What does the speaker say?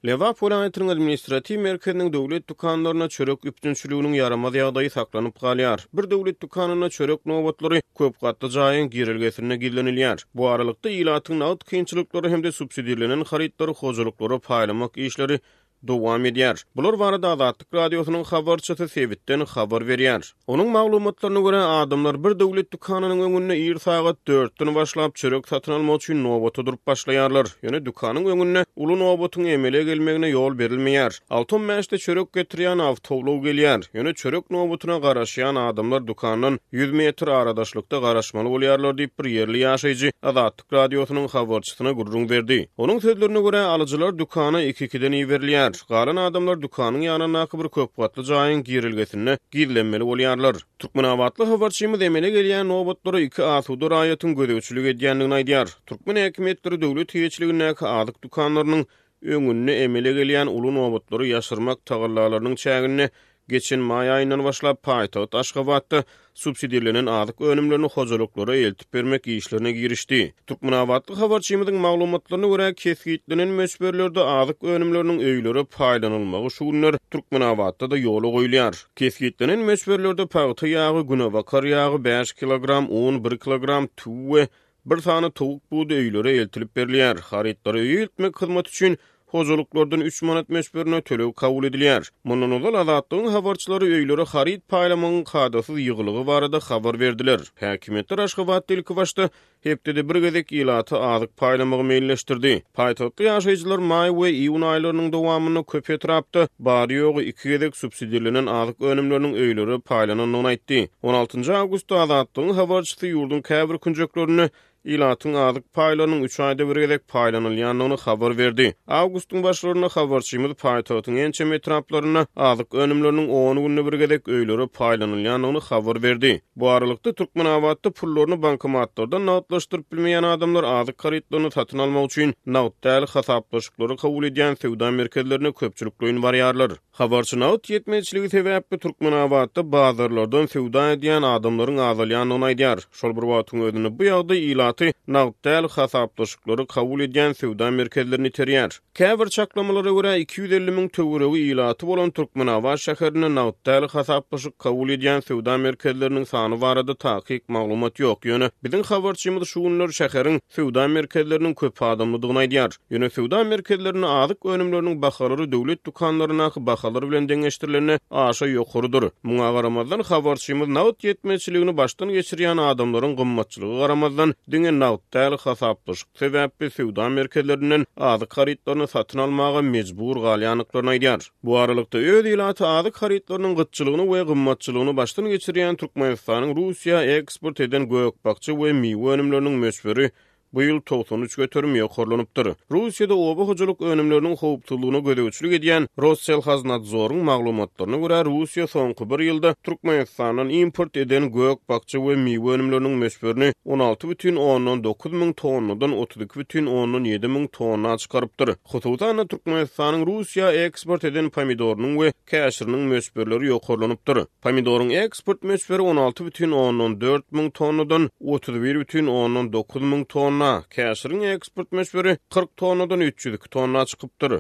Lebap welaýatynyň administratiw merkeziniň döwlet dükanlarynda çörek üpjünçiliginiň ýaramaz ýagdaýy saklanyp galýar. Bir döwlet dükanynda çörek nobatlary köp gatly jaýyň girelgesinde gizlenilýär. Bu aralykda, ilatyň nagt kynçylyklary hem-de subsidirlenen harytlary hojalyklara paýlamak işleri dowam edýär. Bular barada Azatlyk Radiosynyň habarçysy sebitden habar berýär. Onuň maglumatlaryna görä, adamlar bir döwlet dükanynyň öňünde ir sagat dörtden başlap çörek satyn almak üçin nobata durup başlaýarlar. Ýöne dükanyň öňünde uly nobatyň emele gelmegine ýol berilmeýär. Alty on bäşde çörek getirýän awtoulag gelýär. Ýöne çörek nobatyna garaşýan adamlar dükandan 100 metr aradaşlykda garaşmaly bolýarlar diýip, bir ýerli ýaşaýjy Azatlyk Radiosynyň habarçysyna gürrüň berdi. Onuň sözlerine görä, alyjylar dükana iki-ikiden iberilýär. Galan adamlar dükanyň ýanyndaky bir köpgatly jaýyň girelgesinde gizlenmeli bolýarlar. Türkmenabatly habarçymyz emele gelýän nobatlara iki asuda raýatyň gözegçilik edýändigini aýdýar. Türkmen häkimiýetleri döwlet eýeçiligindäki azyk dükanlarynyň öňünde emele gelýän uly nobatlary ýaşyrmak tagallalarynyň çäginde geçen maý aýyndan başlap paýtagt Aşgabatda subsidirlenen azyk önümlerini hojalyklara eltip bermek işlerine girişdi. Türkmenabatly habarçymyzyň maglumatlaryna görä, kesgitlenen möçberlerde azyk önümleriniň öýlere paýlanylmagy şu günler Türkmenabatda-da ýola goýulýar. Kesgitlenen möçberlerde pagta ýagy, günebakar ýagy, bäş kilogram un, bir kilogram tüwi we Bir sany towuk budy öýlere eltilip berilýär. Harytlary öýe eltmek hyzmaty üçin hojalyklardan üç manat möçberinde töleg kabul edilýär. Mundan ozal Azatlygyň habarçylary öýlere haryt paýlamagyň kadasyz ýygylygy barada habar berdiler. Häkimiýetler Aşgabatda ilkibaşda hepdede bir gezek ilata azyk paýlamagy meýilleşdirdi. Paýtagtly ýaşaýjylar maý we iýun aýlarynyň dowamynda köp etrapda bary-ýogy iki gezek subsidirlenen azyk önümleriniň öýlere paýlanandygyny aýtdy. On altynjy awgustda Azatlygyň habarçysy ýurduň käbir künjeklerinde ilatyň azyk paýlarynyň üç aýda bir gezek paýlanylýandygyny habar berdi. Awgustyň başlarynda habarçymyz paýtagtyň ençeme etraplarynda azyk önümleriniň on günde bir gezek öýlere paýlanylýandygyny habar berdi. Bu aralykda, Türkmenabatda pullaryny bankomatlardan nagtlaşdyryp bilmeýän adamlar azyk harytlaryny satyn almak üçin nagt däl hasaplaşyklary kabul edýän söwda merkezlerine köpçülikleýin barýarlar. Habarçy nagt ýetmezçiligi sebäpli Türkmenabatda bazarlardan söwda edýän adamlaryň azalýandygyny aýdýar. Şol bir wagtyň özünde bu ýagdaý ilaty nagt däl hasaplaşyklary kabul edýän söwda merkezlerine iterýär. Käbir çaklamalara görä, 250 müň töweregi ilaty bolan Türkmenabat şäherinde nagt däl hasaplaşyk kabul edýän söwda merkezleriniň sany barada takyk maglumat ýok. Ýöne biziň habarçymyz şu günler şäheriň söwda merkezleriniň köp adamlydygyny aýdýar. Ýöne söwda merkezlerinde azyk önümleriniň bahalary döwlet dükanlaryndaky bahalar bilen deňeşdirilende aşa ýokarydyr. Muňa garamazdan, habarçymyz nagt ýetmezçiligini başdan geçirýän adamlaryň gymmatçylyga garamazdan, diňe nagt däl hasaplaşyk sebäpli söwda merkezlerinden azyk harytlaryny satyn almaga mejbur galýandyklaryny aýdýar. Bu aralykda, öz ilaty azyk harytlarynyň gytçylygyny we gymmatçylygyny başdan geçirýän Türkmenistanyň Russiýa eksport eden gök-bakja we miwe önümleriniň möçberi bu ýyl 93% ýokarlanypdyr. Russiýada oba hojalyk önümleriniň howpsuzlygyna gözegçilik edýän Rosselhoznadzoryň maglumatlaryna görä, Russiýa soňky bir ýylda Türkmenistandan import eden gök-bakja we miwe önümleriniň möçberini 16,9 müň tonnadan 32,7 müň tonna çykarypdyr. Hususan-da, Türkmenistanyň Russiýa eksport eden pomidorynyň we käşiriniň möçberleri ýokarlanypdyr. Pomidoryň eksport möçberi 16,4 müň tonnadan 31,9 müň tonna, käşiriň eksport möçberi 40 tonnadan 302 tonna çykypdyr.